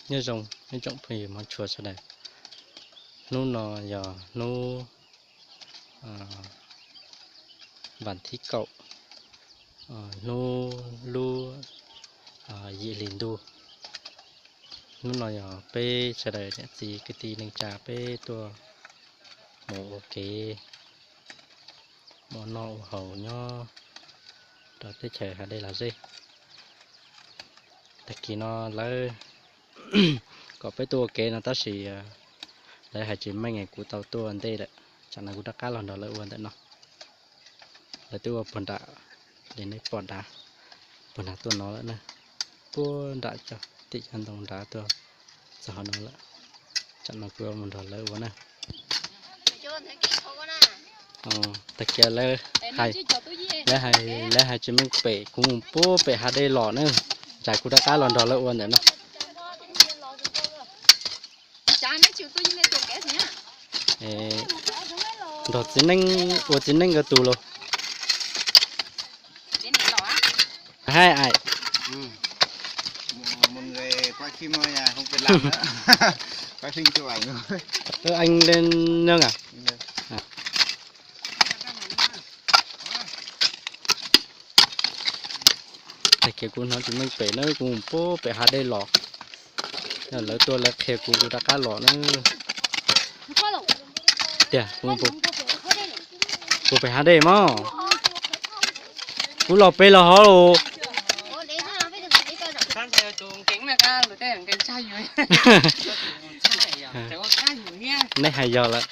Nyob zoo ib tsoom phooj ywg Hmoob tshua sawv daws, hnub no yog hnub vas thib kaum, hnub lub yim hli ntuj. Hnub no yog peb sawv daws niam txiv kwv tij neej tsa peb tuaj mus ua kev ua noj ua haus nyob rau teb chaws hav dej los zeb. Tag kis no lawv kom peb tuaj ua kev no tab sis lawv hais tsis meej es kuv tau tuaj ua ntej lawm. Tsam no kuv rov qab los nrog lawv ua ntawm no. Lawv twb ua puag nram, li nej pom nrad, puag nrad tuaj no lawm na. Puag nram cov tim cov ntoo nrad tuaj txog hauv no lawm. Tsam no kuv mus nrog lawv ua na. Tag kis lawv hais, lawv hais tsis meej pem, kuv mus puag pem hav dej los na. Tsam kuv rov qab los nrog lawv ua ntawm no. Nrog txiv neej, ua txiv neej nkawd tus los. Hai ai. Anh lên nâng à? Tag kis kuv hnov tsis meej pem na, kuv mus puag pem hav dej los. Yog lawv tuaj lawv qhia kuv, kuv rov qab los na. Tiag, kuv puag pem hav dej mog. Kuv los pem los hov los. Nej hais yog lawm.